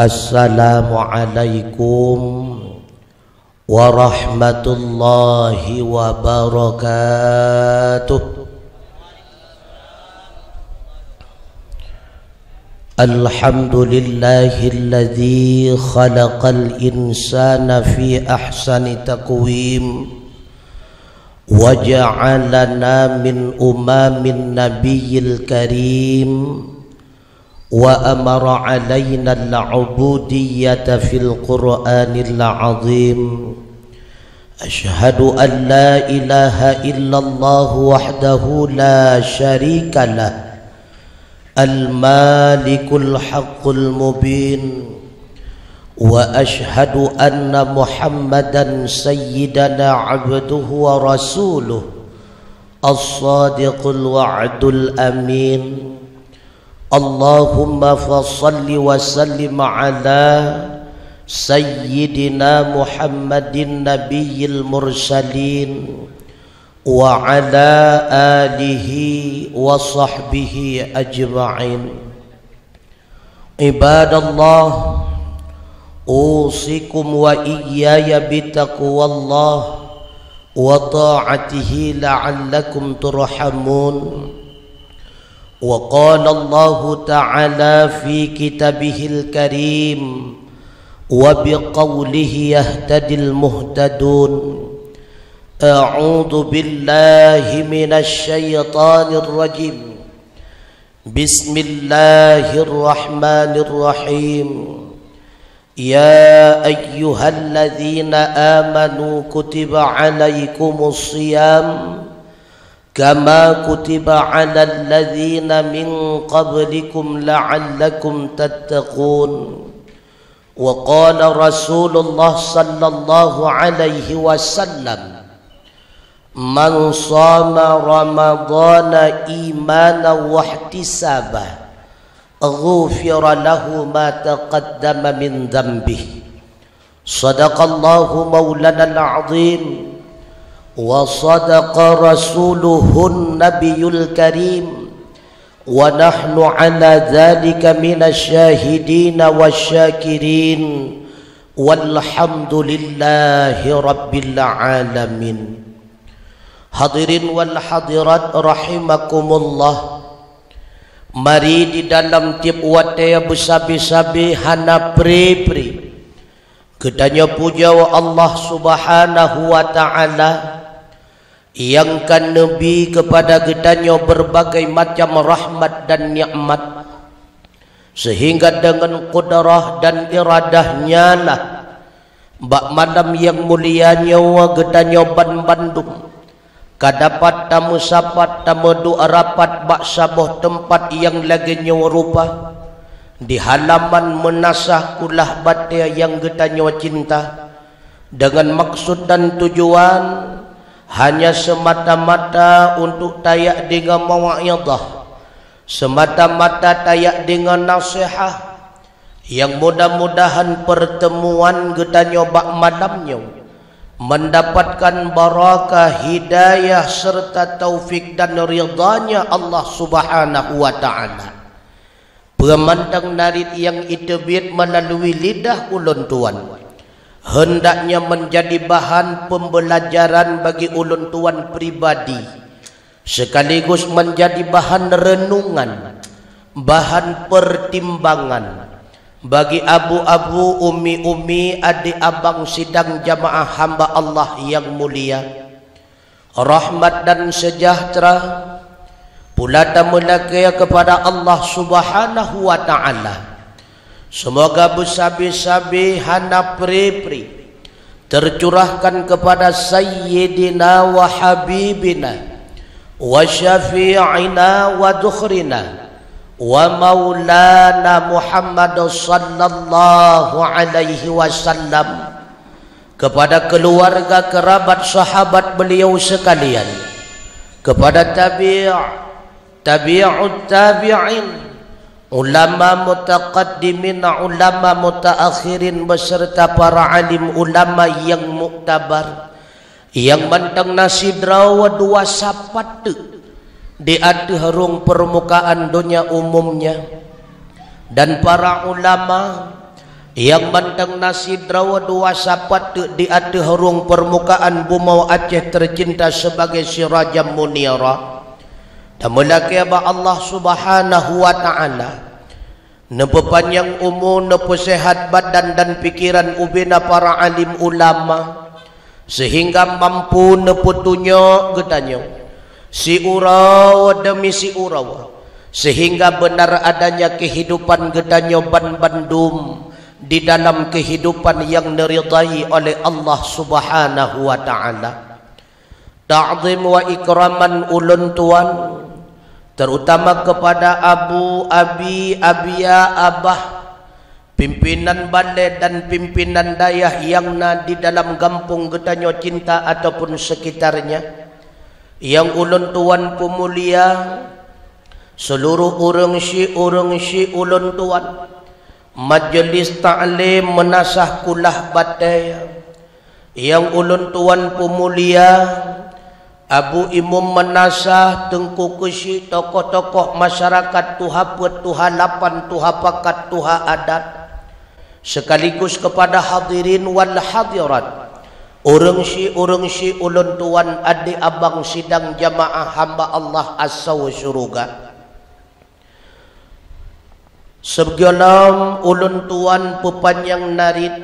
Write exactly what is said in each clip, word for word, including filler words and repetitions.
Assalamualaikum warahmatullahi wabarakatuh. Alhamdulillahilladzi khalaqal insana fi ahsani taqwim, wa ja'alana min umamin nabiyyil karim, wa amara alaina al-ubudiyyata fil Qur'anil azim. Asyhadu an la ilaha illallah wahdahu la syarikalah, al-malikul haqqul mubin, wa asyhadu anna Muhammadan sayyidana abduhu wa rasuluh, as-sadiqul wa'dul amin. Allahumma fa shalli wa sallim ala sayyidina Muhammadin nabiyyil mursalin, wa ala alihi wa sahbihi ajma'in. Ibadallah, usikum wa iyyaya bitaqwallah wa ta'atihi la'allakum turhamun. Wa qala Allahu ta'ala fi kitabihil karim, wa biqaulihi yahtadil muhtadun. A'udzu billahi minasy syaithanir rajim. Bismillahirrahmanirrahim. Ya ayyuhalladzina amanu kutiba alaikumus siyam kama kutiba alal ladzina min qablikum la'allakum tattaqun. Wa qala Rasulullah sallallahu alaihi wasallam, "Man shama Ramadhana imanan wahtisaban, ghufira lahu ma taqaddama min dzanbih." Shadaqallahu maulanal azim, wa shadaqa rasuluhun nabiyul karim, wa nahnu ala dzalika minasy syahidina wasyakirin, walhamdulillahi rabbil alamin. Hadirin wal hadirat rahimakumullah, mari di dalam tieb watée beusabe-sabe hana pre-pre geutanyoe pujoe Allah Subhanahu wa Ta'ala nyang ka neubi keupada geutanyoe beurbagai macam rahmat dan nikmat, seuhingga deungon kudrah dan iradah-Nya lah, bak malam nyang mulia nyoe geutanyoe banmandum ka dapat tameusapat tameuduek rapat bak saboh teumpat nyang lagée nyoe rupa, di halaman meunasah kulah batée nyang geutanyoe cinta, deungon maksud dan tujuan hanya seumata-mata untuk tajak deungoe mau'izah, seumata-mata tajak deungoe naseuhat, nyang mudah-mudahan peurteumuan geutanyoe bak malam nyoe meundapatkan barakah, hidayah, seureuta taufik dan ridha-Nya Allah Subhanahu wa Ta'ala. Peue mantong narit nyang iteubiet meulalu lidah ulôn tuan, heundaknya meunjadi bahan peumbeulajaran bagi ulôn tuan pribadi, sekaligus meunjadi bahan reunungan, bahan peurtimbangan bagi abu-abu, umi-umi, adék abang sidang jamaah hamba Allah nyang mulia. Rahmat dan seujahteura pula tameulakée keupada Allah Subhanahu wa Ta'ala. Seumoga beusabe-sabe hana pre-pre teucurahkan keupada Sayyidina wa Habibina wa Syafi'ina wa Dhukhrina wa Maulana Muhammad sallallahu alaihi wasallam, keupada keuluwarga, keurabat, sahabat beuliau seukalian, keupada tabi', tabi'ut tabi'in, ulama mutaqaddimin, ulama mutaakhirin, beuseureuta para alim ulama nyang muktabar, nyang mantong na sidroe dua sapat teuk di ateueh rhueng peurmukaan donya umumnya, dan para ulama Nyang mantong na sidroe dua sapat teuk di ateueh rhueng peurmukaan bumoe Aceh teucinta sibagoe sirajam munira. Tameulakée bak Allah Subhanahu wa Ta'ala, neupeupanyang umu, neupeusehat badan dan pikeran ubena para alim ulama, seuhingga mampu neupeutunyok geutanyoe siuroe deumi siuroe, seuhingga beunar adanya keuhidupan geutanyoe banbandum di dalam keuhidupan nyang neuridai oleh Allah Subhanahu wa Ta'ala. Ta'zim wa ikraman ulôn tuan, terutama kepada abu, abi, abia, abah, pimpinan balè dan pimpinan dayah nyang na di dalam gampông geutanyoe cinta ataupun sekitarnya, nyang ulôn tuan peumulia, seluruh ureuëng si, ureuëng si ulôn tuan, majelis taklim meunasah kulah batée, nyang ulôn tuan peumulia, Abu Imum meunasah, teungku keuchik, tokoh-tokoh masyarakat, tuha peuet, tuha lapan, tuha pakat, tuha adat, sekaligus kepada hadirin wal hadirat, ureuëng si, ureuëng si ulôn tuan, adek abang sidang jamaah hamba Allah asoe syeuruga. Sigohlom ulôn tuan peupanyang narit,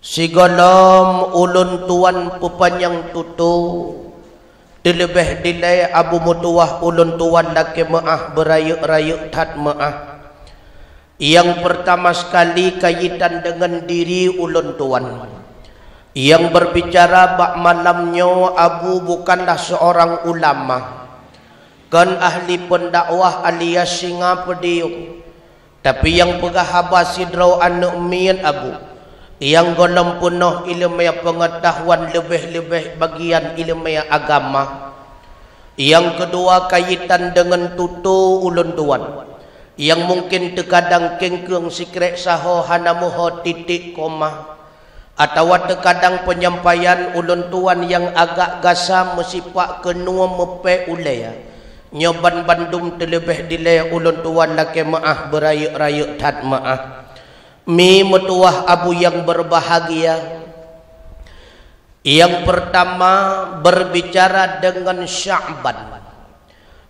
sigohlom ulôn tuan peupanyang tutoe, teuleubeh dilée abu meutuwah ulôn tuan lakée meuáh, beurayeuk-rayeuk that meuáh. Nyang peurtama sekali kaitan deungon diri ulôn tuan. Nyang beurbicara bak malam nyoe abu bukanlah seurang ulama, kon ahli peundakwah alias singa podium, tapi nyang peugah haba sidroe aneuëk miet abu, nyang gohlom peunoh iéleumé peungeutahuan leubeh-leubeh bagian iéleumé agama. Nyang keudua kaitan deungon tutoe ulôn tuan, nyang mungken teukadang kengkeung sikrék saho hana meuho titik koma, atawa teukadang peunyampaian ulôn tuan nyang agak gasa meusipak keunoe meupék ulée. Nyoe banbandum teuleubeh dilée ulôn tuan lakée meuáh, beurayeuk-rayeuk that meuáh. Mi meutuwah abu nyang beurbahagia, nyang peurtama beurbicara deungon Sya'ban,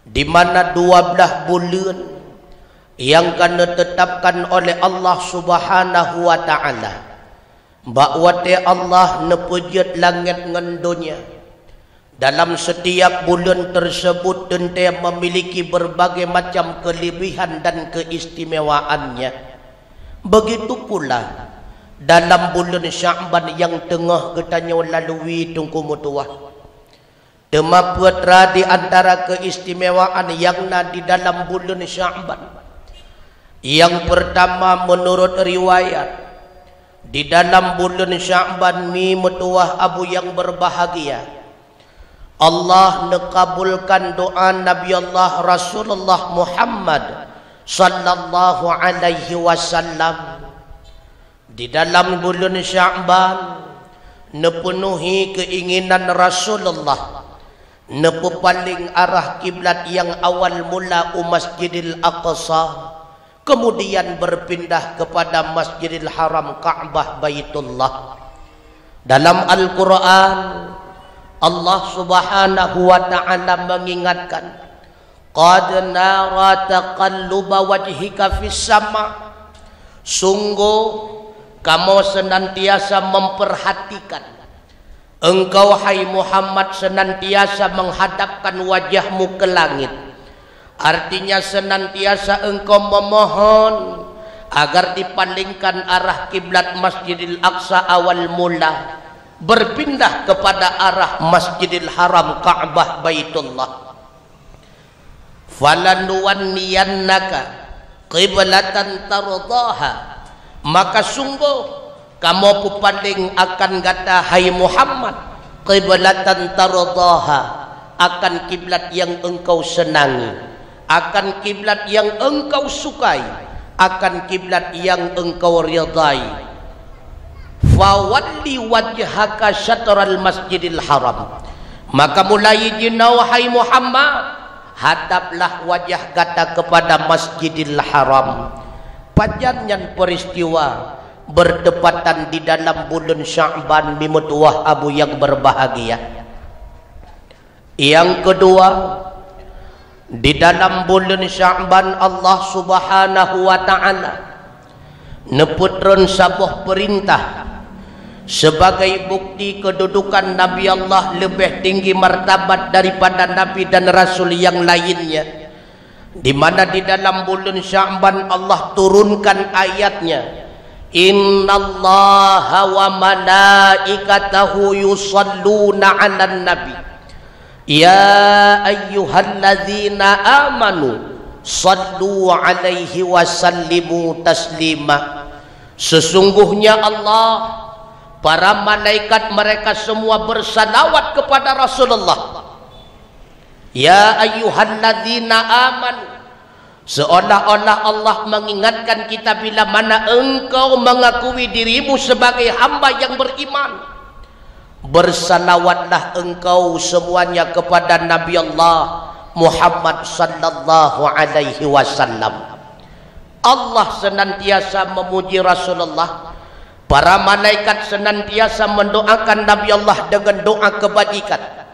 di mana dua blaih buleuen nyang ka neuteutabkan oleh Allah Subhanahu wa Ta'ala. Bak watée Allah neupeujeuet langét ngon donya, dalam setiap buleuen teuseubut teuntée meumiliki beurbagai macam keulebihan dan keuistimewaannya. Beugitu pula dalam buleuen Sya'ban nyang teungoh geutanyoe lalui teungku meutuwah. Teuma peue teuma di antara keuistimewaannya nyang na di dalam buleuen Sya'ban? Nyang peurtama, meunurot riwayat, di dalam buleuen Sya'ban mi meutuwah abu nyang beurbahagia, Allah neukabulkan doa Nabi Allah Rasulullah Muhammad sallallahu alaihi wasallam. Di dalam buleuen Sya'ban, neupeunuhi keuinginan Rasulullah, neupeupaleng arah kiblat nyang awal mula u Masjidil Aqsa, kemudian beurpindah keupada Masjidil Haram, Ka'bah, Baitullah. Dalam Al-Qur'an, Allah Subhanahu wa Ta'ala meungingatkan, "Qad nara taqalluba wajhika fis sama." Sunggoh kamoe seunantiasa memperhatikan engkau, hai Muhammad, seunantiasa menghadapkan wajahmu ke langit. Artinya, seunantiasa engkau memohon agar dipalingkan arah kiblat Masjidil Aqsa awal mula, berpindah kepada arah Masjidil Haram, Ka'bah, Baitullah. "Falanuwalliyannaka qiblatan tardhaha." Maka sunggoh kamoe peupaleng akan gata, hai Muhammad, qiblatan tardhaha, akan kiblat nyang engkau seunangi, akan kiblat nyang engkau sukai, akan kiblat nyang engkau ridai. "Fawalli wajhaka syatral Masjidil Haram." Maka mulai jinoe, hai Muhammad, hadaplah wajah gata kepada Masjidil Haram. Pajan nyan peristiwa bertepatan di dalam buleuen Sya'ban, mimeutuwah abu nyang berbahagia. Nyang keudua, di dalam buleuen Sya'ban Allah Subhanahu wa Ta'ala neupeutreun saboh peurintah sebagai bukti keududukan Nabi Allah leubeh tinggi martabat daripada nabi dan rasul nyang lainnya. Di mana di dalam buleuen Sya'ban Allah turunkan ayat-Nya, "Innallaha wa malaikatahu yusalluna 'alan nabi, ya ayyuhalladzina amanu sallu 'alaihi wa sallimu taslima." Sesungguhnya Allah, para malaikat mereka semua bersalawat kepada Rasulullah. "Ya ayyuhalladzina amanu," seolah-olah Allah mengingatkan kita, "Bila mana engkau mengakui dirimu sebagai hamba yang beriman, bersalawatlah engkau semuanya kepada Nabi Allah Muhammad sallallahu alaihi wasallam." Allah senantiasa memuji Rasulullah. Para malaikat senantiasa mendoakan Nabi Allah dengan doa kebajikan.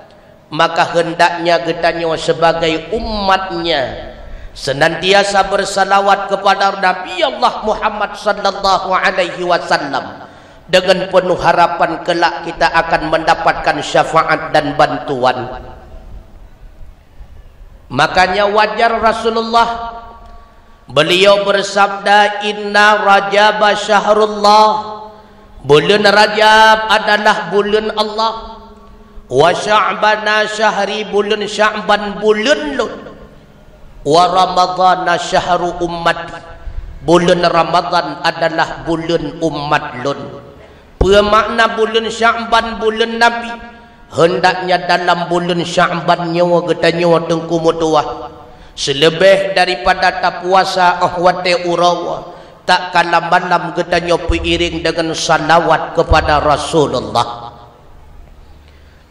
Maka hendaknya geutanyoe sebagai umat-Nya senantiasa bersalawat kepada Nabi Allah Muhammad sallallahu alaihi wasallam dengan penuh harapan kelak kita akan mendapatkan syafaat dan bantuan. Makanya wajar Rasulullah, beliau bersabda, "Inna Rajaba syahrullah," buleuen Rajab adalah buleuen Allah, "wa Sya'bana syahri," buleuen Sya'ban buleuen lôn, "wa Ramadhana syahru ummati," buleuen Ramadhan adalah buleuen umat lôn. Peue makna buleuen Sya'ban buleuen Nabi? Hendaknya dalam buleuen Sya'ban nyoe geutanyoe teungku meutuwah, seuleubeh daripada tapuasa óh watée uroe, tak kala malam geutanyoe peuiréng deungon salawat keupada Rasulullah.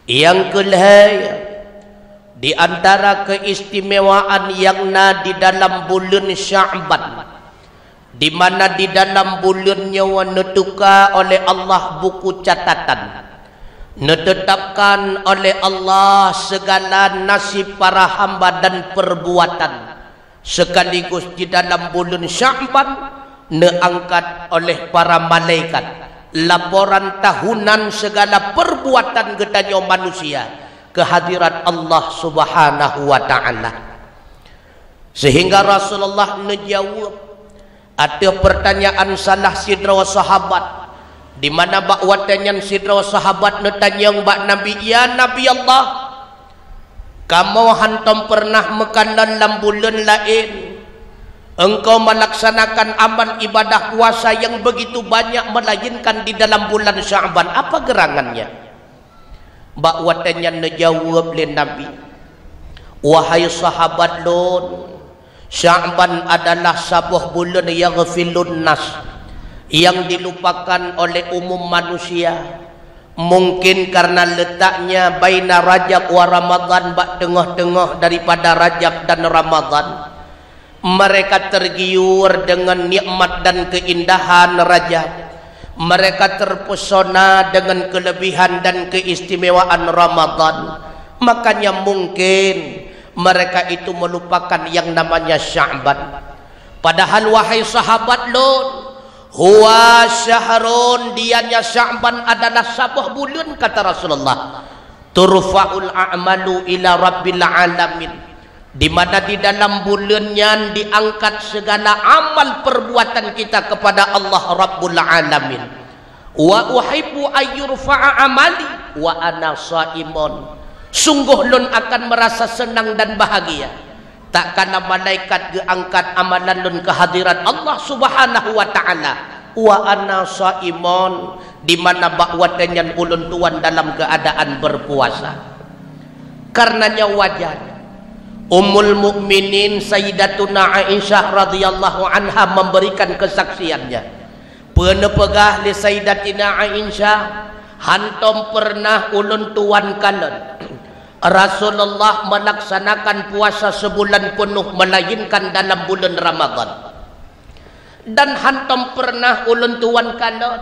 Nyang keulhée, di antara keistimewaan nyang na di dalam buleuen Sya'ban, di mana di dalam buleuen nyoe neutuka oleh Allah buku catatan, neutetapkan oleh Allah segala nasib para hamba dan perbuatan, sekaligus di dalam buleuen Sya'ban neuangkat oleh para malaikat laporan tahunan segala perbuatan geutanyoe manusia keu hadirat Allah Subhanahu wa Ta'ala. Sehingga Rasulullah neujaweueb ateueh peurtanyaan salah sidroe sahabat, di mana bak watée nyan sidroe sahabat neutanyong bak Nabi, "Ya Nabi Allah, kamoe hantom peureunah meukalon lam buleuen laén Engkau melaksanakan amal ibadah puasa nyang begitu banyak melainkan di dalam bulan Sya'ban. Apa geurangannya?" Bak watée nyan neujaweueb lé Nabi, "Wahai sahabat lôn, Sya'ban adalah saboh buleuen yaghfilun nas, nyang dilupakan oleh umum manusia. Mungkin karena letaknya baina Rajab wa Ramadhan, bak teungoh-teungoh daripada Rajab dan Ramadhan." Mereka tergiur dengan nikmat dan keindahan Rajab. Mereka terpesona dengan kelebihan dan keistimewaan Ramadan. Makanya mungkin mereka itu melupakan yang namanya Sya'ban. Padahal, wahai sahabat lôn, "Huwa syahrun, dianya Sya'ban adalah saboh buleuen," kata Rasulullah. "Turfa'ul a'malu ila Rabbil alamin," di mana di dalam buleuen nyan diangkat segala amal perbuatan kita kepada Allah Rabbul Alamin. "Wa uhibbu ayyurfa'a amali wa ana shaimun," sungguh lôn akan merasa senang dan bahagia tatkala malaikat geuangkat amalan lôn keu hadirat Allah Subhanahu wa Ta'ala. "Wa ana shaimun," di mana bak watée nyan ulôn tuan dalam keuadaan berpuasa. Karenanya wajar Ummul Mukminin Sayyidatuna Aisyah radhiyallahu anha memberikan kesaksiannya. Peue neupeugah lé Sayyidatina Aisyah, "Hantom peureunah ulôn tuan kalon Rasulullah melaksanakan puasa sebulan penuh melainkan dalam buleuen Ramadhan." Dan hantom pernah ulôn tuan kalon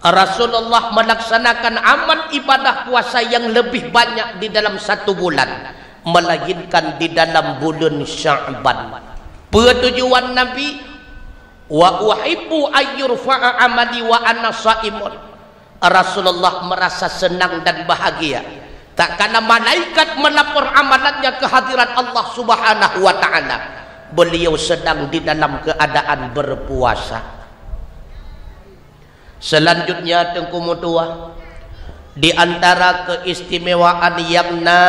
Rasulullah melaksanakan amal ibadah puasa yang lebih banyak di dalam satu bulan, melainkan di dalam bulan Sya'ban. Peue tujuan Nabi? "Wa uhibbu ayyurfa'a amali wa ana shaimun." Rasulullah merasa senang dan bahagia tatkala malaikat melapor amalannya ke hadirat Allah Subhanahu wa Ta'ala. Beliau sedang di dalam keadaan berpuasa. Selanjutnya, Teungku Meutuah, di antara keistimewaan yang na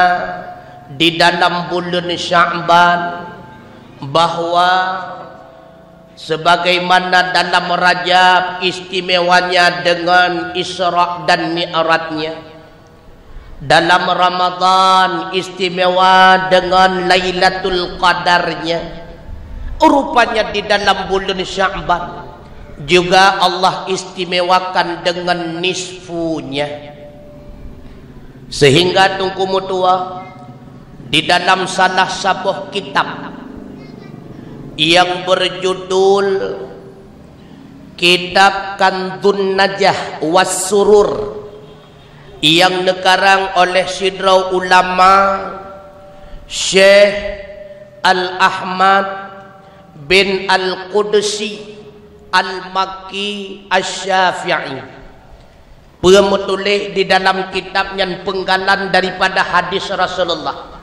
di dalam bulan Sya'ban, bahwa sebagaimana dalam Rajab istimewanya dengan Isra dan Mi'rajnya, dalam Ramadan istimewa dengan Lailatul Qadarnya, rupanya di dalam bulan Sya'ban juga Allah istimewakan dengan nisfunya. Sehingga Teungku Meutuah, di dalam salah saboh kitab yang berjudul Kitab Kanzun Najah was Surur, yang neukarang oleh sidroe ulama, Syekh Al-Ahmad bin Al-Qudsi Al-Makki Asy-Syafi'i. Peue meutuléh di dalam kitab nyan peunggalan daripada hadis Rasulullah,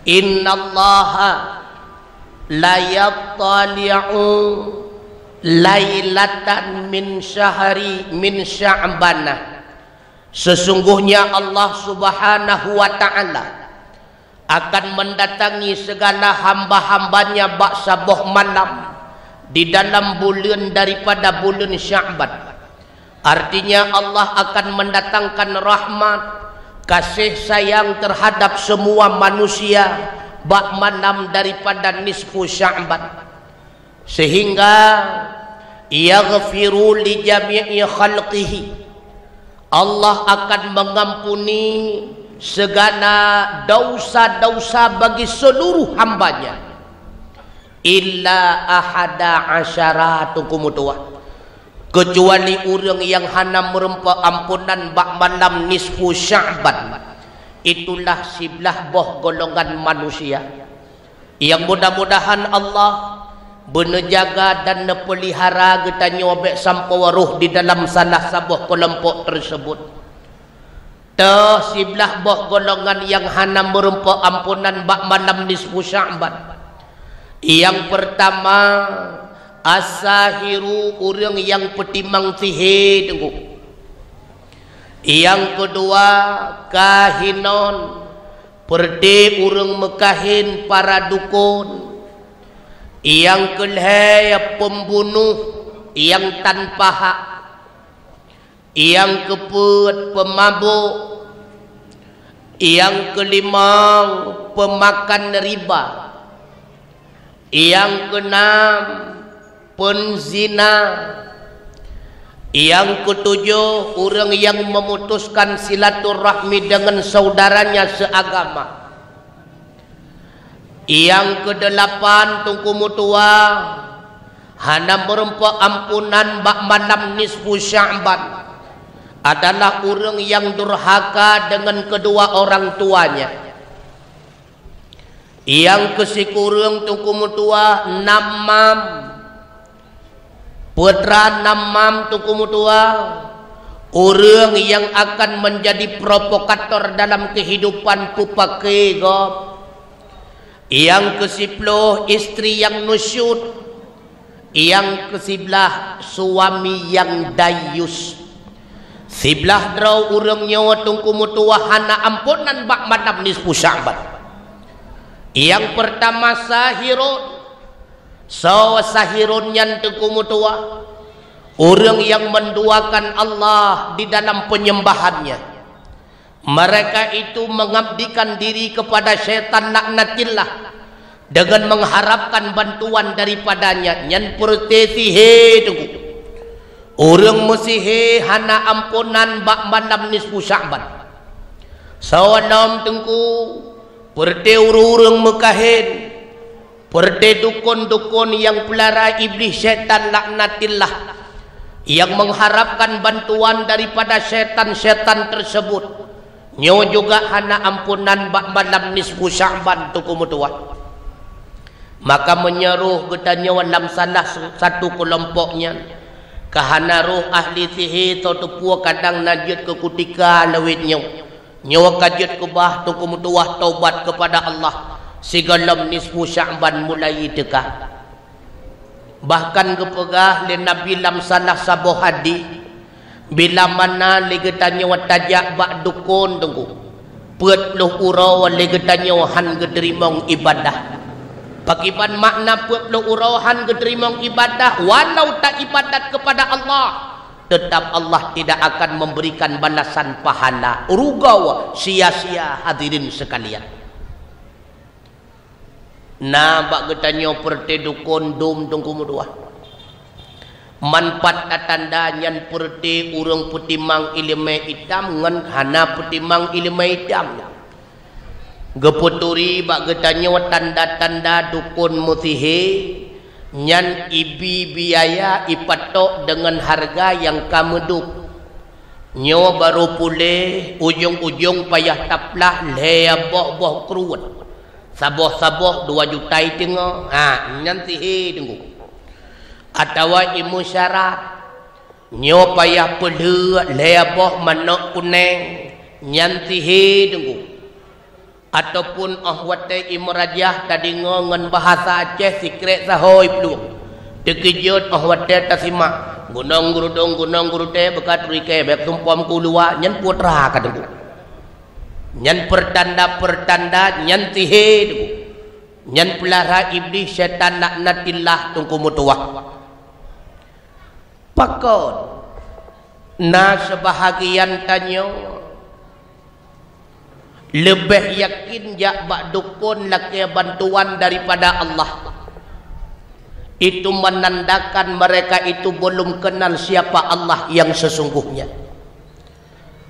"Innallaha la yattali'u lailatan min syahri, min Sya'bana." Sesungguhnya Allah Subhanahu wa Ta'ala akan mendatangi segala hamba-hamba-Nya bak saboh malam di dalam buleuen daripada buleuen Sya'ban. Artinya, Allah akan mendatangkan rahmat, kasih sayang terhadap semua manusia bak malam daripada nisfu Sya'ban. Sehingga yaghfiru li jami'i khalqihi, Allah akan mengampuni segala dosa-dosa bagi seluruh hamba-Nya, illa ahada asyara, Teungku Meutuah, kecuali ureuëng nyang hana meureumpok amponan bak malam nisfu Sya'ban. Itulah siblaih boh golongan manusia. Yang mudah-mudahan Allah beuneujaga dan neupeulihara geutanyoe bék sampoe roh di dalam salah saboh keulompok tersebut. Toh siblaih boh golongan nyang hana meureumpok amponan bak malam nisfu Sya'ban. Yang pertama, as-sahiru, ureuëng nyang peutimang sihé, Teungku. Yang kedua, kahinon, peureuté ureuëng meukahin, para dukon. Nyang keulhée, pembunuh nyang tanpa hak. Nyang keupeuet, peumabök. Nyang keulimong, peumakan riba. Nyang keunam, peuzina. Nyang keutujoh, ureuëng nyang memutuskan silaturahmi deungon saudaranya seuagama. Nyang keudelapan, Teungku Meutuah, hana meureumpok amponan bak malam nisfu Sya'ban adalah ureuëng nyang durhaka deungon keudua orang tuanya. Nyang keusikureueng, Teungku Meutuah, namam. Peue teuma namam, Teungku Meutuah? Ureuëng nyang akan menjadi provokator dalam keuhidupan peupaké gob. Nyang keusiploh, istri nyang nusyut. Nyang keusiblaih, suami nyang dayus. Siblaih droe ureuëng nyoe, Teungku Meutuah, hana amponan bak malam nisfu Sya'ban. Nyang peurtama, sahirun. Soe sahirun nyan, Teungku Meutuah? Ureuëng nyang menduakan Allah di dalam penyembahannya. Mereka itu mengabdikan diri kepada syaitan laknatillah dengan mengharapkan bantuan daripadanya. Nyan peureuté sihé, Teungku. Ureuëng meusihé hana amponan bak malam nisfu Sya'ban. Soe lom, Teungku? Peureuté ureuëng-ureuëng meukahin. Peureute dukon-dukon nyang peulara Iblih syaitan laknatillah, nyang mengharapkan bantuan daripada syaitan-syaitan tersebut, nyoe juga hana ampunan bak malam nisfu Sya'ban, Teungku meutuah. Maka meunyoe roh geutanyoe lam salah satu keulompok nyan, ka hana roh ahli sihé, soe teupeu kadang na jeuet keu kutika lawét nyoe. Nyoe ka jeuet keubah, Teungku meutuah, taubat keupada Allah sigohlom nisfu Sya'ban mulai teuka. Bahkan geupeugah lé Nabi lam salah saboh hadih, bila mana lé geutanyoe tajak bak dukon, Teungku, peuet ploh uroe lé geutanyoe han geuteurimong ibadah. Pakriban makna peuet ploh uroe han geuteurimong ibadah? Walau taibadat keupada Allah, teutap Allah tidak akan memberikan balasan pahala. Rugoe, sia-sia, hadirin sekalian. Na bak geutanyoe peureute dukon dum, Teungku meutuah. Manfaat tatanda nyan peureute ureuëng peutimang iéleumé itam ngon hana peutimang iéleumé itam. Geupeuturi bak geutanyoe tanda-tanda dukon meusihé, nyan ibi biaya ipatok deungon hareuga nyang ka meudub. Nyoe barô puléh, ujong-ujong payah taplah lhée boh-boh kruet. Saboh-saboh dua juta iteungoh, ha, nyan sihé, Teungku. Atawa imeusyarat, nyoe payah peulheuek lhée boh manok kunéng, nyan sihé, Teungku. Ataupun óh watée imeurajah tadeungoe ngon bahasa Aceh sikrek sahôi plueng. Teukeujot óh watée tasimak, "Gunong Geurudong, Gunong Geurutée beukat rikée bék sumpom ku luwa," nyan putra ka Teungku. Nyan peurtanda-peurtanda nyan sihé, Teungku. Nyan peulara Iblih syaitan laknatillah, Teungku meutuah. Pakon na seubahagian tanyoe leubeh yakin jak bak dukon lakée bantuan daripada Allah? Itu menandakan mereka itu belum kenal siapa Allah yang sesungguhnya.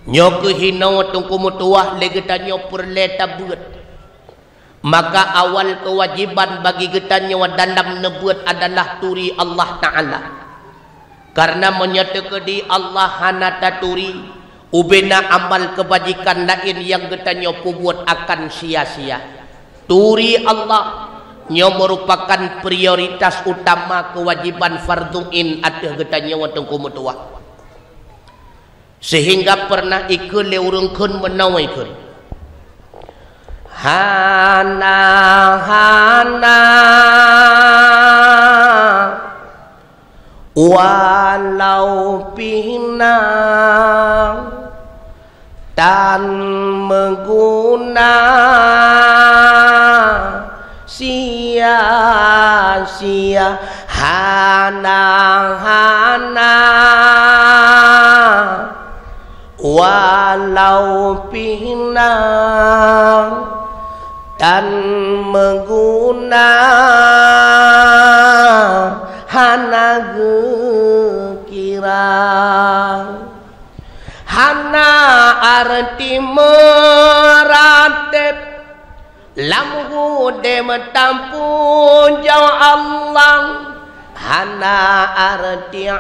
Nyoe keuh hinoe, Teungku meutuah, lé geutanyoe peureulée tabeuet. Maka awal keuwajiban bagi geutanyoe dalam neubeuet adalah turi Allah Ta'ala. Kareuna meunyoe teukeudi Allah hana taturi, ubena amal keubajikan laén nyang geutanyoe peubuet akan sia-sia. Turi Allah nyoe meurupakan prioritas utama keuwajiban fardhu ain ateueh geutanyoe, Teungku meutuah. Seuhingga peureunah ikheun lé ureuëng kheun meunoe ikheun, "Hana, hana, walau pih na tan meuguna, sia-sia, hana, hana, walau pih na tan meuguna, hana geukira." Hana arti meuratéb lam udeb meutampu jauh Allah, hana arti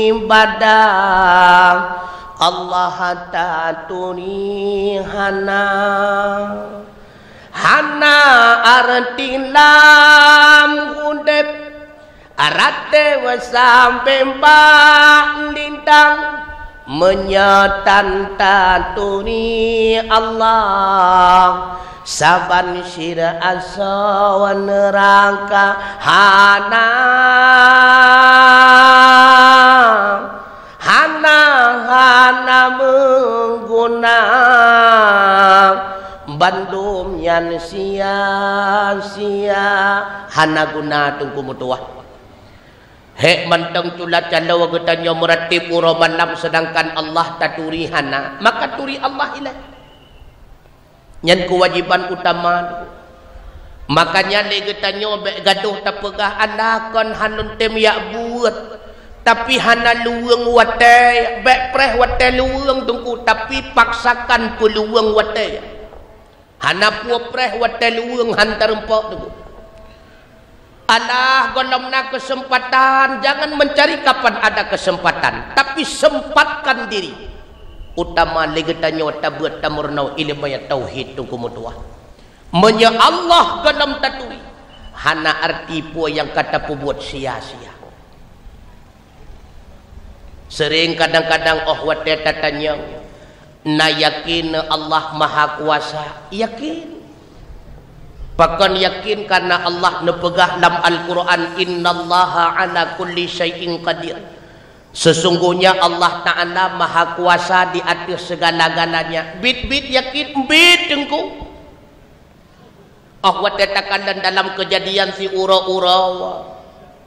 ibadah Allah taturi hana, hana arti lam udeb Ratéb sampoe bak lintang, meunyoe tan taturi Allah, saban sidroe asoe neuraka hana, hana, hana meuguna, bandum nyan sia-sia, hana guna Teungku meutuwah. Hék mantong tula caloe geutanyoe meuratéb uroe malam, seudangkan Allah taturi hana, maka turi Allah ilée. Nyan keuwajéban utama. Makanya lé geutanyoe bék gadôh tapeugah, "Alah kon hana lôn tem jak buet, tapi hana luweung watée." Bék preh watée luweung Teungku, tapi paksakan peuluweung watée. Hana peue preh watée luweung han tareumpok Teungku. Alah gohlom na keuseumpatan, jangan mencari kapan ada keuseumpatan, tapi seumpatkan diri. Utama lé geutanyoe tabeuet tameurunoe ileumèe tauhid, Teungku meutuah. Meunyoe Allah gohlom taturi, hana arti peue nyang ka tapeubuet sia-sia. Seuring kadang-kadang 'oh watèe tatanyong, "Na yakin Allah Mahakuasa?" Yakin. Pakon yakin? Kareuna Allah neupeugah lam Al-Qur'an, "Innallaha 'ala kulli syai'in qadir." Sesungguhnya Allah Ta'ala Mahakuasa di ateueh segala-galanya. Biet-biet yakin, biet, Teungku. 'Oh watèe takalon dalam keujadian siuroe-uroe,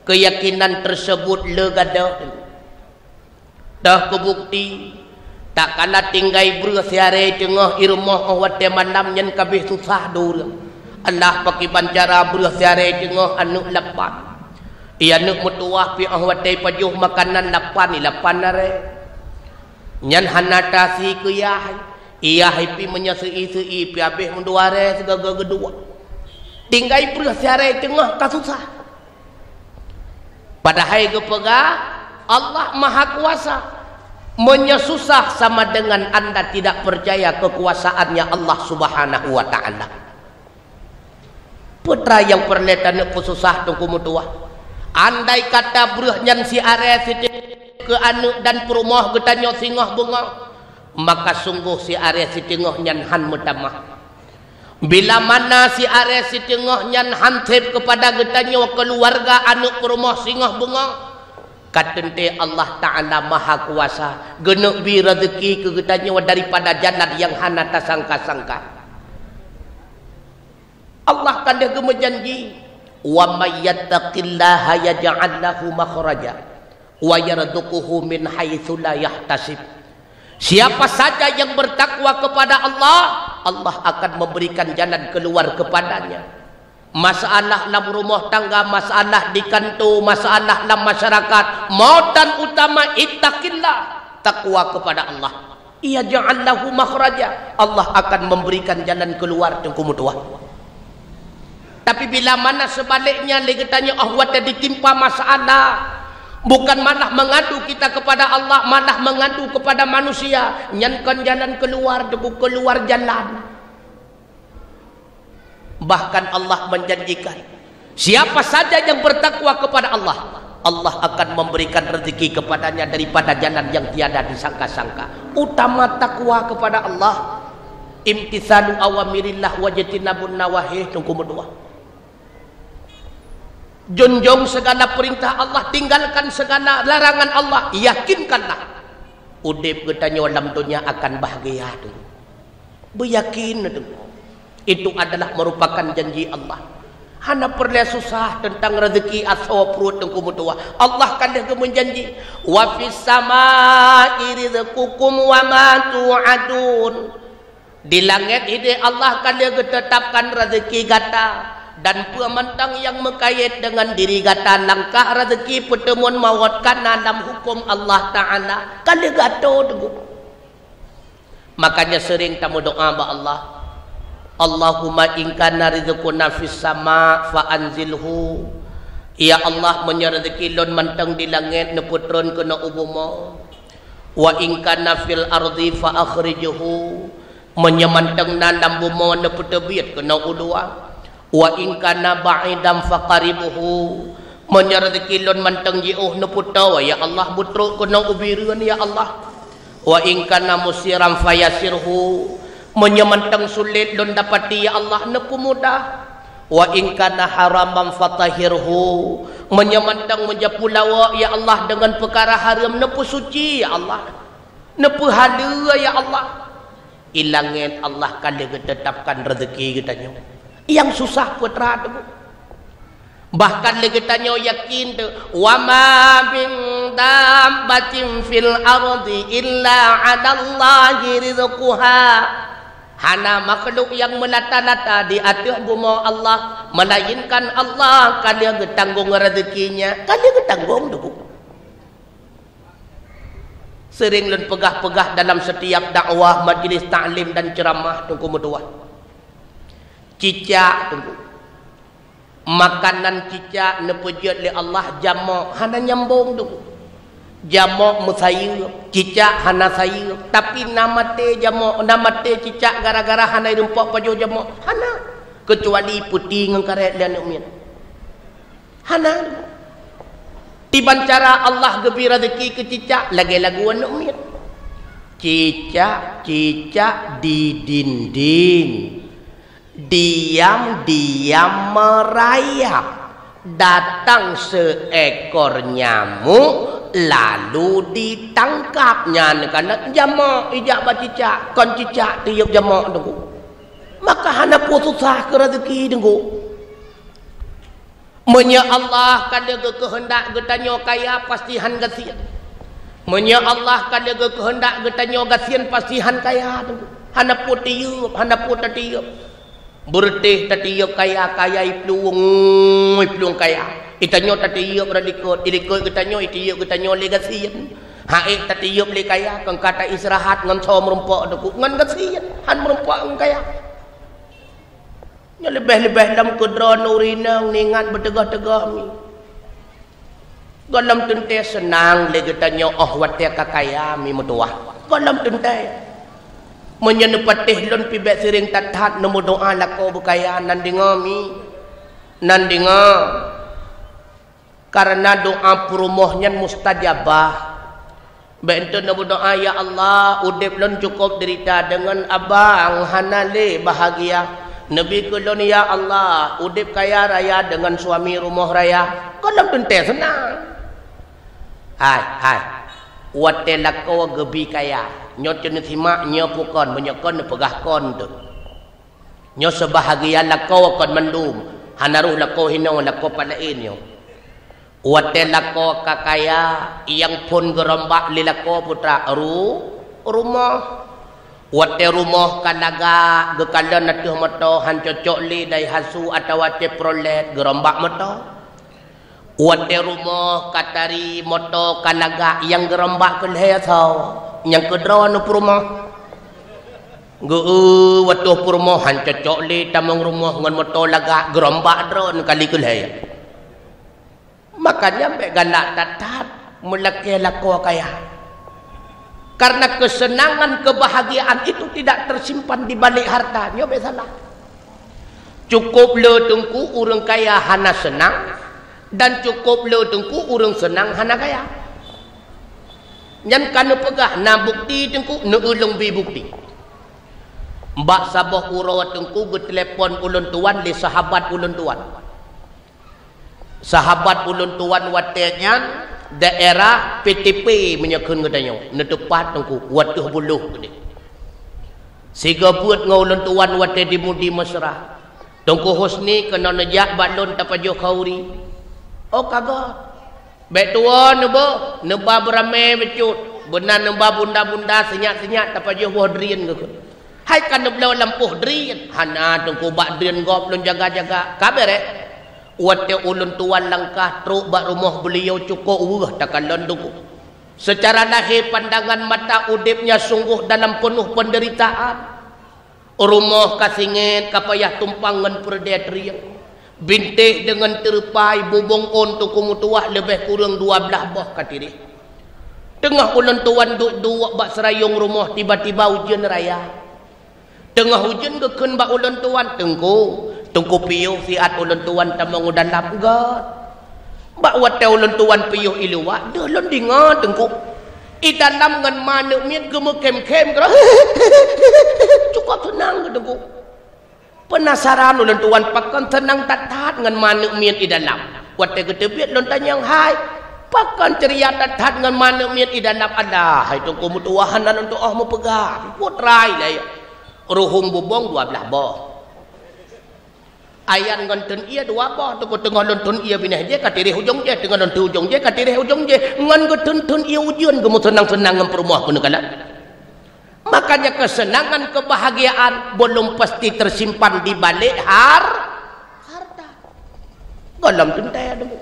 keuyakinan teuseubut le gadôh. Teuh keubukti, tatkala tinggai breueh siaré teungoh i rumoh 'oh watèe malam nyan ka abéh susah dua ureueng. Alah pakriban cara breueh siaré teungoh aneuk lapan. Ie aneuk meutuwah pih 'oh watèe pajoh makanan lapan, ie lapan aré. Nyan hana tasi keu ie hai. Ie hai pih meunyoe seu-ie-seu-ie pih abéh meudua aré sigoe-goe geuduek. Tinggai breueh siaré teungoh ka susah. Padahai geupeugah Allah Mahakuasa. Meunyoe susah sama dengan anda tidak percaya kekuasaannya Allah Subhanahu wa Ta'ala. Peue teuma nyang peureulèe taneuk peususah, Teungku meutuah? Andai kata breueh nyan siaré siteungoh keu aneuk dan peurumoh geutanyoe singoh beungoh, maka sunggoh siaré siteungoh nyan han meutamah. Bila mana siaré siteungoh nyan han sép keupada geutanyoe keuluwarga aneuk peurumoh singoh beungoh, ka teuntèe Allah Ta'ala Mahakuasa geuneuk bi reuzeuki keu geutanyoe daripada jalan nyang hana tasangka-sangka. Allah ka lheueh geumeujanji, "Wa may yattaqillaha yaj'al lahu makhraja wa yarzuqhu min haitsu la yahtasib." Siapa saja yang bertakwa kepada Allah, Allah akan memberikan jalan keluar kepadanya. Masalah lam rumoh tangga, masalah di kantô, masalah lam masyarakat, meunan utama ittaqillah, takwa kepada Allah. Yaj'al lahu makhraja. Allah akan memberikan jalan keluar, Teungku meutuah. Tapi bila mana sebaliknya, lé geutanyoe 'oh watèe ditimpa masalah, bukan malah mengadu kita kepada Allah, malah mengadu kepada manusia, nyan kon jalan keluar, Teungku, keluar jalan. Bahkan Allah menjanjikan, siapa saja yang bertakwa kepada Allah, Allah akan memberikan rezeki kepadanya daripada jalan yang tiada disangka-sangka. Utama takwa kepada Allah, imtitsalu awamirillah wajtinabun nawahih, Teungku meutuah. Junjung segala perintah Allah, tinggalkan segala larangan Allah. Yakinkanlah, udép geutanyoe lam donya akan bahagia, Teungku. Beuyakin, Teungku. Itu adalah merupakan janji Allah. Hana peureulèe susah teuntang reuzeuki asoe pruet, Teungku meutuah. Allah ka lheueh geumeujanji, "Wa fis samai rizqukum wa ma tu'adun." Di langèt idéh Allah ka lheueh geuteutapkan reuzeuki gata dan peue mantong nyang meukayèt deungon diri gata, langkah reuzeuki, peuteumeun mawöt ka na lam hukôm Allah Ta'ala. Ka lheueh geuatô, Teungku. Makanya seuring tameudoa bak Allah, "Allahumma in kana rizquna fis sama fa anzilhu." Ya Allah, meunyoe reuzeuki lôn mantong di langèt, neupeutron keunoe u bumoe. "Wa in kana fil ardi fa akhrijhu." Meunyoe mantong na lam bumoe, neupeuteubiet keunoe u luwa. "Wa in kana ba'idan faqaribhu." Meunyoe reuzeuki lôn mantong jiôh, neupeutoe, ya Allah, beutrok keunoe u bireuen, ya Allah. "Wa in kana musiran fayasirhu." Meunyoe mantong sulet lôn dapati, ya Allah, neupeumudah. "Wa in kana haraman fatahhirhu." Meunyoe mantong meujapulawok, ya Allah, deungon peukara hareuem, neupeusuci, ya Allah. Neupeuhaleue, ya Allah. I langèt Allah ka lheueh geuteutapkan reuzeuki geutanyoe. Nyang susah peue teuma, Teungku. Bahkan lé geutanyoe yakin teuh, "Wa ma min dabbatin fil ardi illa 'alallahi rizquha." Hana makhluk nyang meulata-lata di ateueh bumoe Allah, melainkan Allah ka lheueh geutanggong reuzeukinya, ka lheueh geutanggong, Teungku. Seuring lôn peugah-peugah dalam setiap dakwah, majlis taklim dan ceramah, Teungku meutuah. Cicak, Teungku. Makanan cicak neupeujeuet lé Allah jamok hana nyambong tu. Jamok meusayeuep, cicak hana sayeuep, tapi na maté jamok, na maté cicak gara-gara hana irumpok pajoh jamok. Hana. Keucuali peuti ngon karet lé aneuk miet. Hana. Tiban cara Allah geubri rezeki keu cicak lagée lagu aneuk miet. Cicak-cicak di dinding, diam-diam merayap. Datang seekor nyamuk lalu ditangkap. Nyan kana jamok ijak bak cicak, kon cicak tiep jamok teungku. Maka hana peue susah keu rezeki teungku. Meunyoe Allah ka lheueh geukeuheundak geutanyoe kaya, pasti han gasien. Meunyoe Allah ka lheueh geukeuheundak geutanyoe gasien, pasti han kaya teungku. Hana peue tiep, hana peue tatiep. Beureutéh tatiep kaya, kaya iplueng, iplueng kaya. Itanyoe tatiep rot likot, ilikot geutanyoe, itiep geutanyoe lé gasien. Haék tatiep lé kaya, kon ka ta istirahat ngon soe meurumpok teungku, ngon gasien, han meurumpok ngon kaya. Nyoe leubeh-leubeh lom keu droeneuh ureueng inong, neuingat beuteugoh-teugoh mi. Gohlom teuntée seunang lé geutanyoe óh watée ka kaya mi meutuwah. Gohlom teuntée. Meunyoe neupatéh lôn pih bék siréng that-that neumeudoá lakoe beukaya, nan deungoe mi. Nan deungoe. Kareuna doá peurumoh nyan mustajabah. Bék enteuk neumeudoá, "Ya Allah, udeb lôn cukôp deurita deungon abang hana lé bahagia. Neubi keu lôn, ya Allah, udeb kaya raya deungon suami rumoh raya." Gohlom teuntée seunang. Hai, hai. Watée lakoe geubi kaya, nyoe teuh neusimak nyoe peue kon, meunyoe kon neupeugah kon teuh. Nyoe seubahagian lakoe kon mandum, hana roh lakoe hinoe, lakoe pat laén nyoe. Watée lakoe ka kaya, nyang phon geurombak lé lakoe putra ru-, rumoh. Watée rumoh ka lagak, geukalon ateueh moto, han cocok lé Daihatsu atawa Chevrolet, geurombak moto. Watée rumoh ka tari, moto ka lagak, nyang geurombak keu lhée soe, nyang keudroe neupurumoh. Geu-, watée purumoh han cocok lé tamong rumoh ngon moto lagak, geurombak droe kali keu lhée. Makanya bék galak that-that meulakée lakoe kaya. Karena kesenangan, kebahagiaan itu tidak tersimpan di balik harta. Nyoe bék salah. Cukôp le teungku ureuëng kaya hana seunang, dan cukôp le teungku ureuëng seunang hana kaya. Nyan ka neupeugah na bukti teungku, neuulông bi bukti. Bak saboh uroe teungku geutelepon ulôn tuan lé sahabat ulôn tuan. Sahabat ulôn tuan watée nyan daerah P T P meunyoe kheun geutanyoe, neuteupat teungku, wateuh buloh keudeh. Sigoe beuet ngon ulôn tuan watée dimudi mesra. Teungku Husni keunoe neujak bak lôn tapajoh khauri. Oh ka göt. Bék tuwoe neuboh, neuba beuramé bacut. Beuna neuba bunda-bunda, sinyak-sinyak tapajoh boh drien geukheun. Hai ka neubloe lampôh drien, hana teungku bak drien gob lôn jaga-jaga. Ka béréh. Watée ulôn tuan langkah trok bak rumoh beuliau cukôp weueh takalon teungku. Seucara lahé pandangan mata udeb nyan sunggoh dalam peunoh peundeuritaan. Rumoh ka singét, ka payah tumpang ngon peureudée trieng. Bintéh deungon teurupai, bubông ôn teungku meutuwah leubeh kureueng dua blaih boh ka tireh. Teungoh ulôn tuan duek-duek bak seurayong rumoh, tiba-tiba ujeuen raya. Teungoh ujeuen geukheun bak ulôn tuan, "Teungku, teungku piôh siat ulôn tuan tamong u dalam." Göt. Bak watée ulôn tuan piôh i luwa, deuh lôn deungoe teungku. I dalam ngon ma aneuk miet geumeukhém-khém keudroe. Cukôp seunang keu teungku. Peunasaran ulôn tuan pakon seunang that-that ngon ma aneuk miet i dalam. Watée geuteubiet lôn tanyong, "Hai, pakon ceuria that-that ngon ma aneuk miet i dalam?" "Alah, hai teungku meutuwah hana lôn tuoh meupeugah. Peue trai lé. Ruhueng bubông dua blaih boh. Ayan ngon theun ié dua boh, teungku, teungoh lôn theun ié binéh jih ka tireh ujong jih, teungoh lôn theun ujong jih ka tireh ujong jih, ngon geutheun-theun ié ujeuen geumeuseunang-seunang ngon peurumoh keuneuk galak." Makanya kesenangan, kebahagiaan belum pasti tersimpan di balik har-, harta. Gohlom teuntée dulu.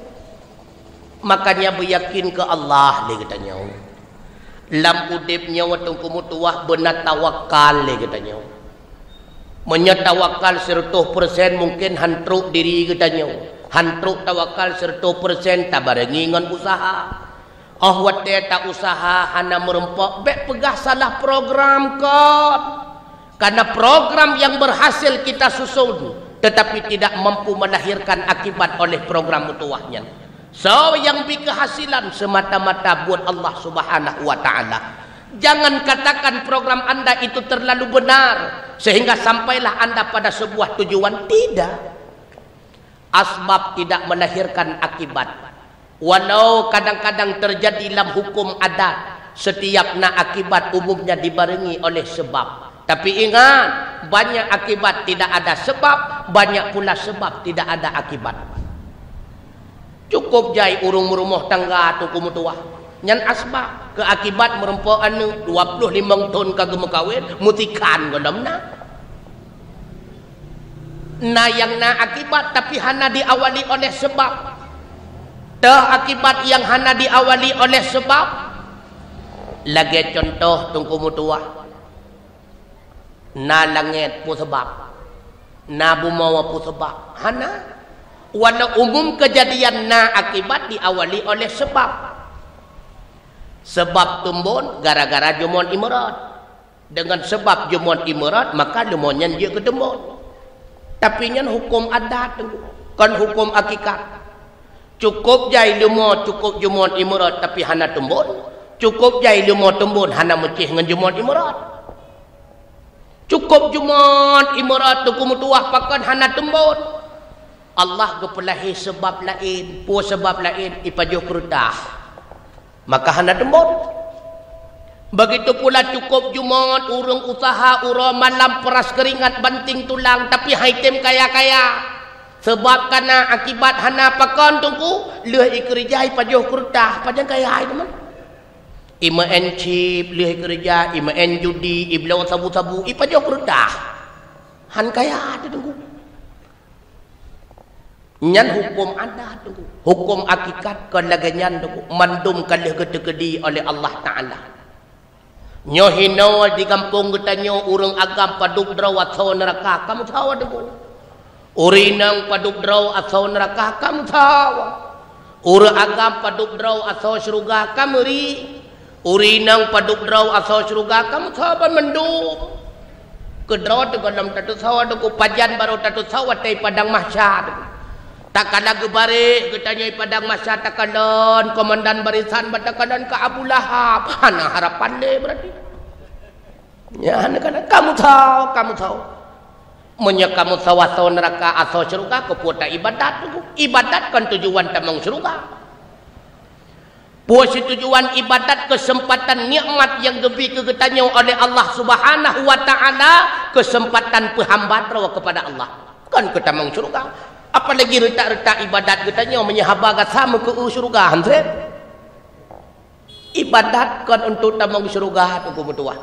Makanya beuyakin keu Allah lé geutanyoe. Lam udeb nyoe teungku meutuwah beuna tawakal lé geutanyoe. Meunyoe tawakal siratoh persen mungken han trok diri geutanyoe. Han trok tawakal seratus persen tabarengi ngon usaha. Oh watée ta usaha hana meureumpok, bék peugah salah program kon. Karena program yang berhasil kita susun, tetapi tidak mampu melahirkan akibat oleh program meutuwah nyan. Soe nyang bi keuhasilan semata-mata buet Allah Subhanahu wa Ta'ala. Jangan katakan program anda itu terlalu benar, sehingga sampailah anda pada sebuah tujuan. Tidak. Asbab tidak melahirkan akibat. Walau kadang-kadang terjadi lam hukum adat, setiap na akibat umumnya dibarengi oleh sebab. Tapi ingat, banyak akibat tidak ada sebab, banyak pula sebab tidak ada akibat. Cukup jai ureuëng meurumoh tangga teungku meutuwah. Nyan asbab, keu akibat meureumpok aneuëk dua ploh limong thon ka geumeukawen, meusikan gohlom na. Na nyang na akibat, tapi hana diawali oleh sebab. Teuh akibat nyang hana diawali oleh sebab. Lagée contoh teungku meutuwah. Na langét peue sabab? Na bumoe peue sabab? Hana. Walau umum keujadian na akibat diawali oleh sabab. Sabab teumbon gara-gara jumôt imeurot. Deungon sabab jumôt imeurot, maka leumo nyan jeuet keu teumbon. Tapi nyan huköm adat, kon huköm hakikat. Cukup jai leumo cukup jumôt imeurot tapi hana teumbon. Cukup jai leumo teumbon hana meucéh ngon jumôt imeurot. Cukup jumôt imeurot teungku meutuwah pakon hana teumbon. Allah geupeulahé sabab laén, peue sabab laén, ipajoh keureutah. Maka hana teumbon. Begitu pula cukup jumôt ureuëng usaha uroe malam peras keuringat banting tulang tapi han item kaya-kaya. Sabab kana akibat hana pakon teungku, lheueh ikeureuja ipajoh keureutah, pajan kaya hai teuma. Imeu'en chip lheueh ikeureuja, imeu'en judi, ibloe sabu-sabu, ipajoh keureutah. Han kaya teungku. Nyan huköm adat teungku. Huköm hakikat kon lagée nyan teungku. Mandum ka lheueh geuteukeudi oleh Allah Ta'ala. Nyoe hinoe di gampông geutanyoe ureuëng agam padub droe asoe neuraka, kamoe sawa teungku. Ureuëng inong padub droe asoe neuraka, kamoe sawa. Ureuëng agam padub droe asoe syeuruga, kamoe ri. Ureuëng inong padub droe asoe syeuruga, kamoe sawa ban mandum. Keudroe teugohlom tateusawa teungku, pajan barô tateusawa watée padang mahsyar teungku. Takala geubareh geutanyoe padang mahsyar takalon komandan barisan ban takalon keu Abu Lahab, hana harapan lé beurati. Nyan kana kamoe sawa, kamoe sawa. Meunyoe kamoe sawa asoe neuraka asoe syeuruga, keupeue ta ibadat teungku? Ibadat kon tujuan tamong syeuruga. Peue situjuan ibadat? Keuseumpatan nikmat nyang geubri keu geutanyoe oleh Allah Subhanahu wa Ta'ala, keuseumpatan peuhamba droe keupada Allah, kon keu tamong syeuruga. Apalagi reutak-reutak ibadat geutanyoe meunyoe haba gata meukeu syeuruga, han treb. Ibadat kon untuk tamong syeuruga teungku meutuwah.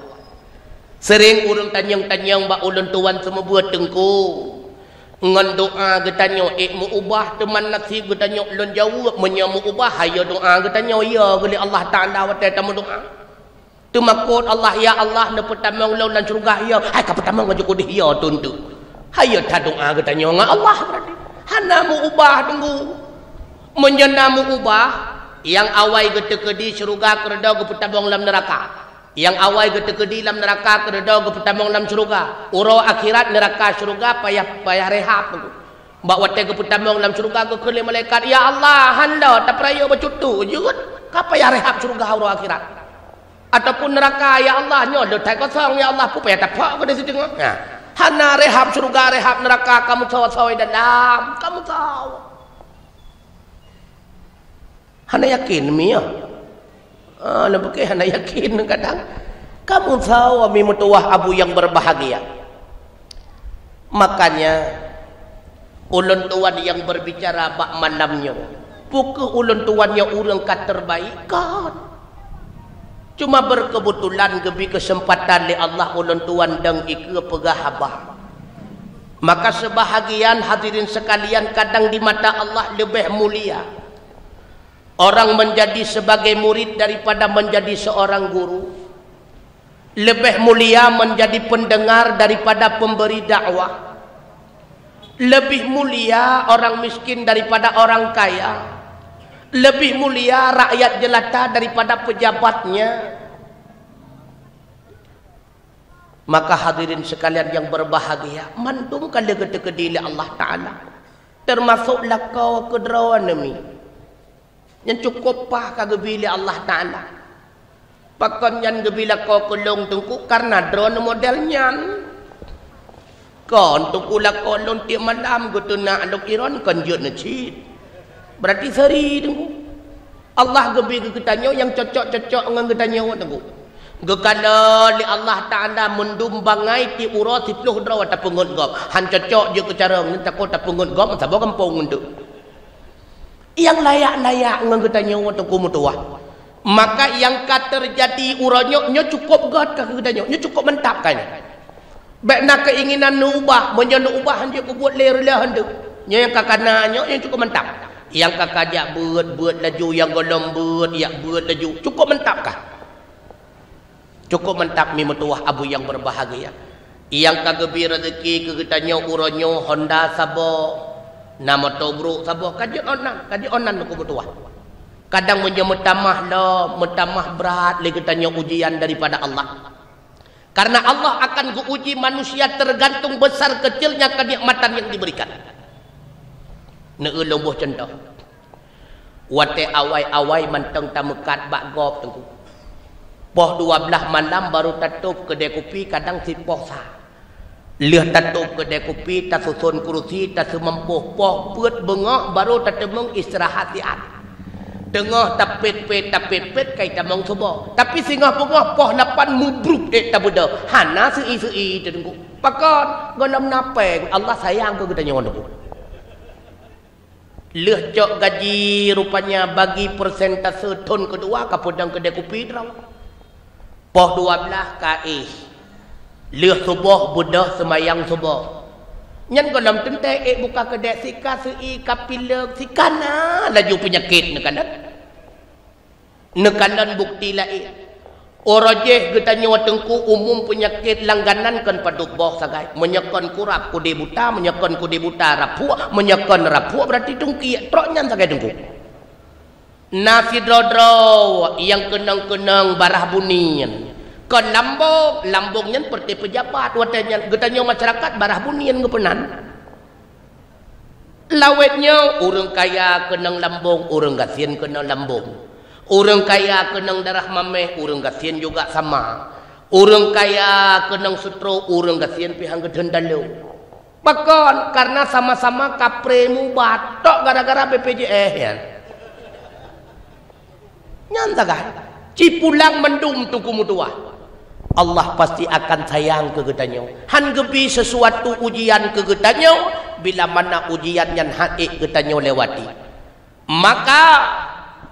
Sering ureuëng tanyong-tanyong bak ulôn tuwan seumeubeuet teungku. Ngon doa geutanyoe ék meuubah teuma naseb geutanyoe lôn jaweueb meunyoe meuubah, hayo doa geutanyoe yo geulée Allah Ta'ala watée tameudoa. Teumakot Allah, ya Allah, neupeutamong lôn lam syeuruga yo, hai ka peutamong laju keudeh yo tuntu. Hayo that doa geutanyoe ngon Allah beurati. Hana meuubah teungku. Meunyoe na meuubah, nyang awai geuteukeudi syeuruga keudroe geupeutamong lam neuraka. Nyang awai geuteukeudi lam neuraka keudroe geupeutamong lam syeuruga. Uroe akhirat neuraka syeuruga payah, payah rehab. Bak watée geupeutamong lam syeuruga geukheun lé malaikat, "Ya Allah, hana tapeurayeuk bacut tu jeuet, ka payah rehab syeuruga uroe akhirat." Ataupun neuraka, "Ya Allah, nyoe leutai kosong, ya Allah, peue payah taphok keu di siteungoh." Nah, hana rehab syeuruga, rehab neuraka, kamoe sawa-sawa dalam, kamoe sawa. Hana yakin mi nyoe. Ah, na bukée hana yakin kadang. Kamoe sawa mi meutuwah abu nyang berbahagia. Makanya ulôn tuwan nyang berbicara bak malam nyoe, peu kheueh ulôn tuwan nyoe ureuëng ka terbaik? Kon. Cuma berkebetulan geubri keuseumpatan lé Allah ulôn tuwan dong ikeue peugah haba. Maka seubahagian hadirin sekalian, kadang di mata Allah leubeh mulia orang menjadi sebagai murid daripada menjadi seorang guru. Leubeh mulia menjadi pendengar daripada pemberi dakwah. Lebih mulia orang miskin daripada orang kaya. Lebih mulia rakyat jelata daripada pejabatnya. Maka hadirin sekalian yang berbahagia, mandum ka lheueh geuteukeudi lé Allah Ta'ala. Termasuk lakoe keudroe neuh mi. Nyan cukôp paih ka geubi lé Allah Ta'ala. Pakon nyan geubi lakoe keu lôn Teungku, kareuna droeneuh model nyan. Kon Teungku lakoe lôn tiep malam geuteunak lôn iron kon jeuet neuh cit. Berarti seuri Teungku. Allah geubi keu geutanyoe nyang cocok-cocok ngon geutanyoe Teungku. Geukalon lé Allah Ta'ala mandum bangai tiep uroe siplôh droe tapeungeut gob. Han cocok jeuet keu carông nyan takot tapeungeut gob saboh gampông nteuk. Nyang layak-layak ngon geutanyoe Teungku meutuwah. Maka nyang ka teujadi uroe nyoe, nyoe cukôp gét ka keu geutanyoe, nyoe cukôp mantap ka nyoe. Bék na keuinginan neuubah, meunyoe neuubah han jeuet peubuet lé reulah han deuh. Nyoe nyang ka kana nyoe, nyoe cukôp mantap. Nyang ka kajak beuet, beuet laju, nyang gohlom beuet, jak beuet laju. Cukôp mantap ka. Cukôp mantap mi meutuwah abu nyang berbahagia. Nyang ka geubi rezeki keu geutanyoe uroe nyoe Honda saboh, na moto brôk saboh, ka jeuet ôn nan, ka jeuet ôn nan Teungku meutuwah. Kadang meunyoe meutamah lom, meutamah brat lé geutanyoe ujian daripada Allah. Karena Allah akan geuuji manusia tergantung besar kecilnya kenikmatan yang diberikan. Neueu lôn boh cuntoh. Watée awai-awai mantong tameukat bak gob Teungku. Poh dua blaih malam barô tatôb keudée kupi kadang sipoh sa. Lheueh tatôb keudée kupi, tasuson kurusi, taseumampoh poh peuet beungoh barô tateumeung istirahat siat. Teungoh tapét-pét, tapét-pét kai tamong suboh. Tapi singoh beungoh poh lapan mubruk ék tabeudôh. Hana seu-i-seu-i Teungku. Pakon? Gohlom na péng. Allah sayang keu geutanyoe Teungku. Lheueh cok gaji rupanya bagi persentase thon keudua ka peudong keudée kupi droe. Poh dua blaih ka éh. Lheueh suboh beudôh seumayang suboh. Nyan gohlom teuntée ék buka keudée sika seu-i ka pilek sika na laju peunyakét neukalon. Neukalon bukti laén. Uroe jih geutanyoe Teungku umum peunyakét langganan kon padub boh sagai. Meunyoe kon kurab kudé buta, meunyoe kon kudé buta raphuek, meunyoe kon raphuek berarti tungkiek. Trok nyan sagai Teungku. Na sidroe-droe nyang keunong-keunong barah bunieng. Kon lambong, lambong nyan peureté peujabat watée nyan geutanyoe masyarakat barah bunieng geupeunan. Lawét nyoe ureuëng kaya keunong lambong, ureuëng gasien keunong lambong. Ureuëng kaya keunong darah maméh, ureuëng gasien juga sama. Ureuëng kaya keunong seutro, ureuëng gasien pih han geutheun daleuem. Pakon? Karena sama-sama kapré mubat tok gara-gara B P J S nyan. Nyan sagai. Cipulang mandum Teungku meutuwah. Allah pasti akan sayang keu geutanyoe. Han geubi sesuatu ujian keu geutanyoe bila mana ujian nyan han ék geutanyoe lewati. Maka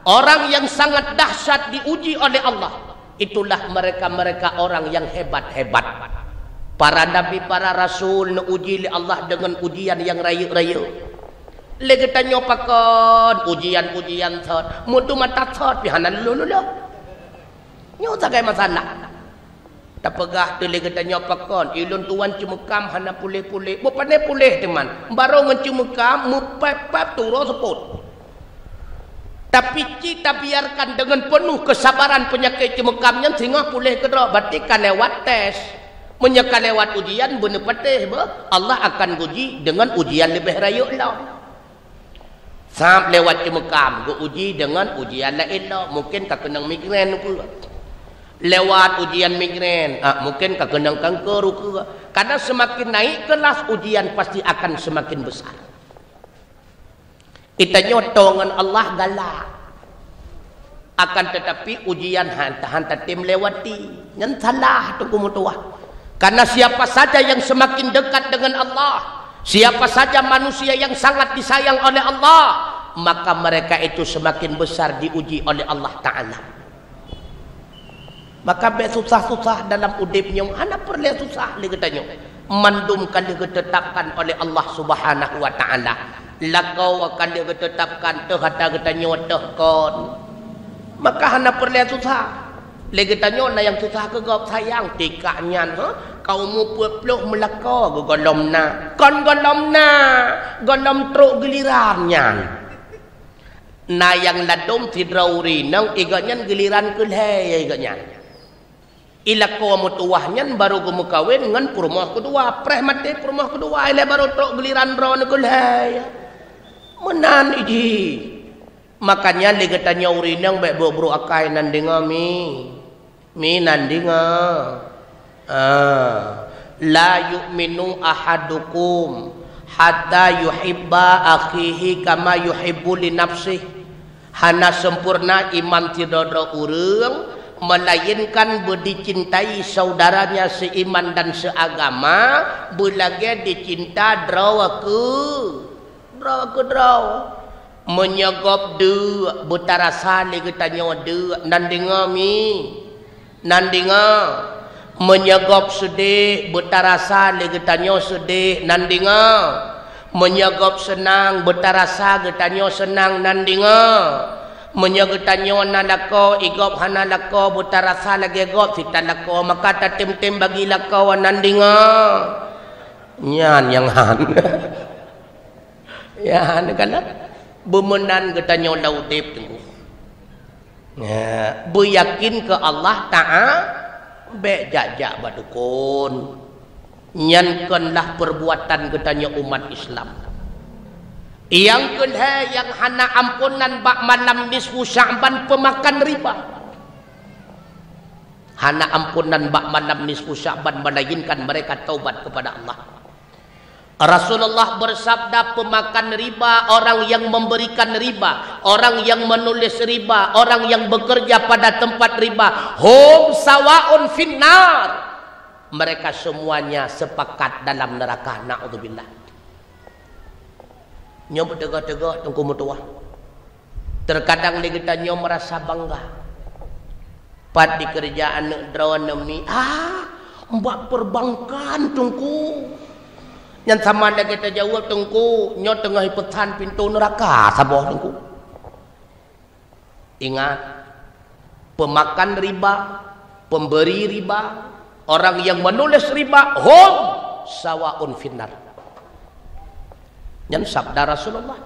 orang yang sangat dahsyat diuji oleh Allah, itulah mereka-mereka orang yang hebat-hebat. Para nabi, para rasul neuuji lé Allah deungon ujian nyang rayeuk-rayeuk. Lé geutanyoe pakon ujian-ujian thot, meudum mata thot pih hana lulôh-lulôh. Nyoe sagai masalah. Tapeugah teulé geutanyoe pakon, ilôn tuwan ceumeukam hana puléh-puléh. Beupané puléh teuman, barô ngon ceumeukam meupép-pép turoe seupôt. Tapi cit tabiarkan deungon peunoh keusabaran peunyakét ceumeukam nyan singoh puléh keudroe, berarti ka lewat tes. Meunyoe ka lewat ujian beuneupatéh beuh, Allah akan guji deungon ujian leubeh rayeuk lom. Sab lewat ceumeukam geuuji deungon ujian laén lom, mungken ka keunong migrain keu. Lewat ujian migrain, ah, mungken ka keunong kanker keu. Karena semakin naik kelas ujian pasti akan semakin besar. Geutanyoe toe ngon Allah galak. Akan tetapi ujian han, han tatem lewati. Nyan salah Teungku meutuwah. Karena siapa saja yang semakin dekat dengan Allah, siapa saja manusia yang sangat disayang oleh Allah, maka mereka itu semakin besar diuji oleh Allah Ta'ala. Maka bék susah-susah dalam udeb nyoe, hana peureulée susah lé geutanyoe. Mandum ka lheueh geutetapkan oleh Allah Subhanahu wa Ta'ala. Lakoe ka lheueh geutetapkan teuh ata geutanyoe teuh kon. Maka hana peureulée susah. Lé geutanyoe na nyang susah keu gob sayang tikak nyan, ha? Ka umu peuet ploh meulakoe geugohlom na. Kon gohlom na, gohlom trok giliran nyan. Na nyang ladom sidroe ureueng inong, i gobnyan giliran keu lhèe, i gobnyan. I lakoe meutuwah nyan barô geumeukawen ngon peurumoh keudua, preh maté peurumoh keudua, ilèe barô trok giliran droeneuh keu lhèe. Meunan iji. Makanya lé geutanyoe ureueng inong bèk brôk-brôk akai nan deungoe mi. Mi nan deungoe. Ah. La yu'minu ahadukum hatta yuhibba akhihi kama yuhibbu li nafsih. Hana sempurna iman sidroe-droe ureueng, melainkan beudicintai saudaranya seiman dan seagama, beulagèe dicinta droe keu, droe keu droe. Meunyoe gob deuk, beutarasa lé geutanyoe deuk, nan deungoe mi. Nan deungoe, meunyoe gob seudeh, beutarasa lé geutanyoe seudeh, nan deungoe. Meunyoe gob seunang, beutarasa geutanyoe seunang, nan deungoe. Meunyoe geutanyoe na lakoe, i gob hana lakoe, beutarasa lagèe gob sit talakoe, maka tatem-tem bagi lakoe, nan deungoe. Nyan nyang han. Ya, neukalon. Beumeunan geutanyoe lam udép, Teungku. Ya, beuyakin keu Allah Ta'a, bèk jak-jak bak dukon. Nyan konlah perbuatan geutanyoe umat Islam. Nyang keu lhèe nyang hana amponan bak malam nisfu Sya'ban, peumakan riba. Hana amponan bak malam nisfu Sya'ban, melainkan mereka taubat kepada Allah. Rasulullah bersabda, pemakan riba, orang yang memberikan riba, orang yang menulis riba, orang yang bekerja pada tempat riba, hum sawaun finnar. Mereka semuanya sepakat dalam neraka. Na'udzubillah. Nyoe beuteugoh-teugoh Teungku meutuwah. Terkadang lé geutanyoe meurasa bangga. Pat dikeureuja aneuk droeneuh mi, ah, bak perbankan, Teungku. Nyan sama lagèe tajaweueb, Teungku, nyoe teungoh ipeusan pintoe neuraka saboh, Teungku. Ingat, pemakan riba, pemberi riba, orang yang menulis riba, hum sawaun finnar. Nyan sabda Rasulullah.